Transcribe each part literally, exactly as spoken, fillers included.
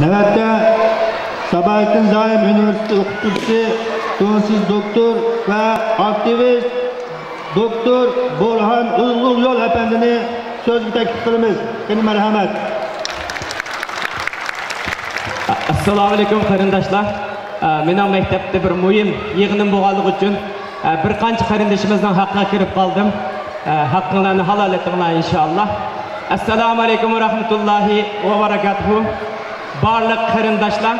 نۆۋەتتە ساباھىتتىن زايوم ئۇنىۋېرسىتېتى ئوقۇتقۇچىسى، تۇڭسىز دوكتور ۋە ئاكتىۋىست دوكتور بورھان ئۇلۇغيول ئەپەندىنى سۆزگە تەكلىپ قىلىمىز. قېنى، مەرھەمەت. ئەسسالامۇئەلەيكۇم، قېرىنداشلار. ئە، مېنىڭ مەكتەپتە بىر مۇھىم يىغىنىم بولغانلىقى ئۈچۈن، ئە، بىر قانچە قېرىندىشىمىزنىڭ ھەققىگە كىرىپ قالدىم. ئە، ھەققىڭلارنى ھالال ئېتىڭلار، ئىنشائاللا. ئەسسالامۇئەلەيكۇم ۋە رەھمەتۇللاھى ۋە بەرەكاتۇھۇ. بارلىق قېرىنداشلار،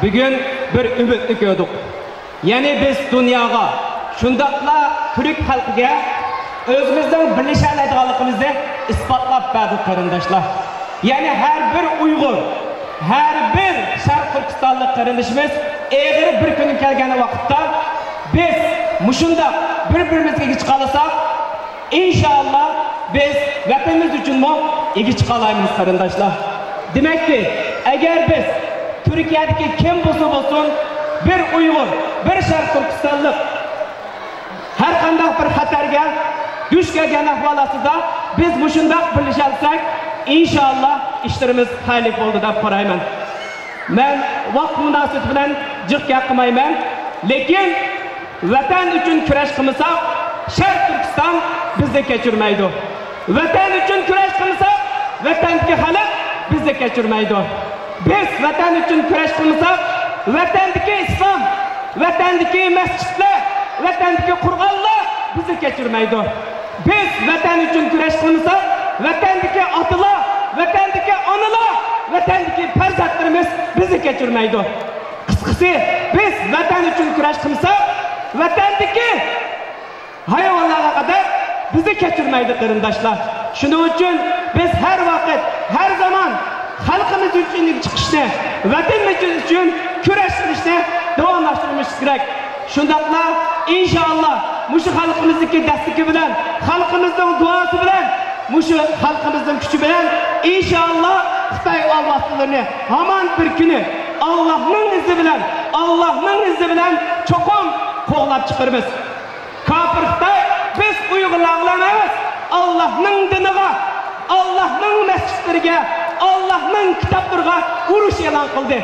بۈگۈن بىر ئۈمىدنى كۆردۇق. يەنى بىز دۇنياغا، شۇنداقلا تۈرك خەلقىگە ئۆزىمىزنىڭ بىرلىشەلەيدىغانلىقىمىزنى ئىسپاتلاپ بەردۇق، قېرىنداشلار. يەنى ھەر بىر ئۇيغۇر، ھەر بىر شەرقىي تۈركىستانلىق قېرىندىشىمىز ئېغىر بىر كۈنى كەلگەن ۋاقىتتا، بىز مۇشۇنداق بىر-بىرىمىزگە ئىگە چىقالىساق، ئىنشائاللا، بىز ۋەتىنىمىز ئۈچۈنمۇ ئىگە چىقالايمىز، قېرىنداشلار. دېمەككى، ئەگەر بىز تۈركىيەدىكى كىم بولسا بولسۇن، بىر ئۇيغۇر، بىر شەرقىي تۈركىستانلىق ھەر قانداق بىر خەتەرگە دۇچ كەلگەن ئەھۋال ئاستىدا بىز مۇشۇنداق بىرلىشەلىسەك، ئىنشائاللا، ئىشلىرىمىز خەيرلىك بولىدۇ دەپ قارايمەن. مەن ۋاقىت مۇناسىۋىتى بىلەن جىق گەپ قىلمايمەن، لېكىن ۋەتەن ئۈچۈن كۈرەش قىلمىساق، شەرقىي تۈركىستان بىزنى كەچۈرمەيدۇ. ۋەتەن ئۈچۈن كۈرەش قىلمىساق، ۋەتەندىكى خەلق بىزنى كەچۈرمەيدۇ. بىز ۋەتەن ئۈچۈن كۈرەش قىلمىساق، ۋەتەندىكى ئىسلام، ۋەتەندىكى مەسچىتلەر، ۋەتەندىكى قورغانلار بىزنى كەچۈرمەيدۇ. بىز ۋەتەن ئۈچۈن كۈرەش قىلمىساق، ۋەتەندىكى ئاتىلار، ۋەتەندىكى ئانىلار، ۋەتەندىكى پەرزەنتلىرىمىز بىزنى كەچۈرمەيدۇ. قىسقىسى، بىز ۋەتەن ئۈچۈن كۈرەش قىلمىساق، ۋەتەندىكى ھايۋانلارغا قەدەر بىزنى كەچۈرمەيدۇ، قېرىنداشلار. شۇنىڭ ئۈچۈن بىز ھەر ۋاقىت، ھەر زامان خەلقىمىز ئۈچۈن چىقىشنى، ۋەتىنىمىز ئۈچۈن كۈرەش قىلىشنى داۋاملاشتۇرۇشىمىز كېرەك. شۇنداقلا، ئىنشائاللا، مۇشۇ خەلقىمىزنىڭكى دەستىكى بىلەن، خەلقىمىزنىڭ دۇئاسى بىلەن، مۇشۇ خەلقىمىزنىڭ كۈچى بىلەن، ئىنشائاللا، خىتاي ئالۋاستىلىرىنى ھامان بىر كۈنى ئاللاھنىڭ ئىزنى بىلەن، ئاللاھنىڭ ئىزنى بىلەن چوقۇم قوغلاپ چىقىرىمىز. كاپىر خىتاي بىز ئۇيغۇرلارغىلا ئەمەس، ئاللاھنىڭ دىنىغا، ئاللاھنىڭ مەسچىتلىرىگە، ئاللاھنىڭ كىتابلىرىغا ئۇرۇش ئېلان قىلدى.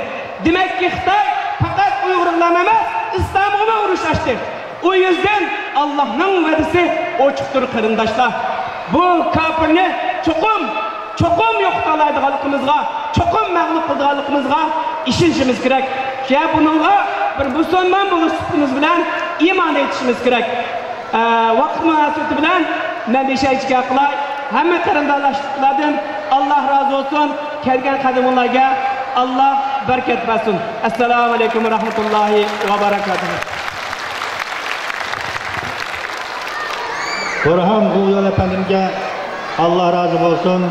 دېمەككى، خىتاي پەقەت ئۇيغۇرغىلا ئەمەس، ئىسلامغىمۇ ئۇرۇش ئاچتى. ئۇ يۈزدىن ئاللاھنىڭ ۋەدىسى ئوچۇقتۇر، قېرىنداشلار. بۇ كاپىرنى چوقۇم، چوقۇم يوقىتالايدىغانلىقىمىزغا، چوقۇم مەغلۇپ قىلىدىغانلىقىمىزغا ئىشىنىشىمىز كېرەك. يا بۇنىڭغا بىر مۇسۇلمان بولۇش سۈپىتىمىز بىلەن، ئىمان ئېيتىشىمىز كېرەك. ئە، ۋاقىت مۇناسىۋىتى بىلەن مەن بىر شەيچىكە قىلاي. ھەممە قېرىنداشلاردىن ئاللاھ رازى بولسۇن. كەلگەن قەدىمىڭلارغا ئاللاھ بەرىكەت بەرسۇن. ئەسسالامۇ ئەلەيكۇم ۋە رەھمەتۇللاھى ۋە بەرەكاتۇھۇ. بۇرھان ئۇلۇغيول ئەپەندىمگە ئاللاھ رازى بولسۇن.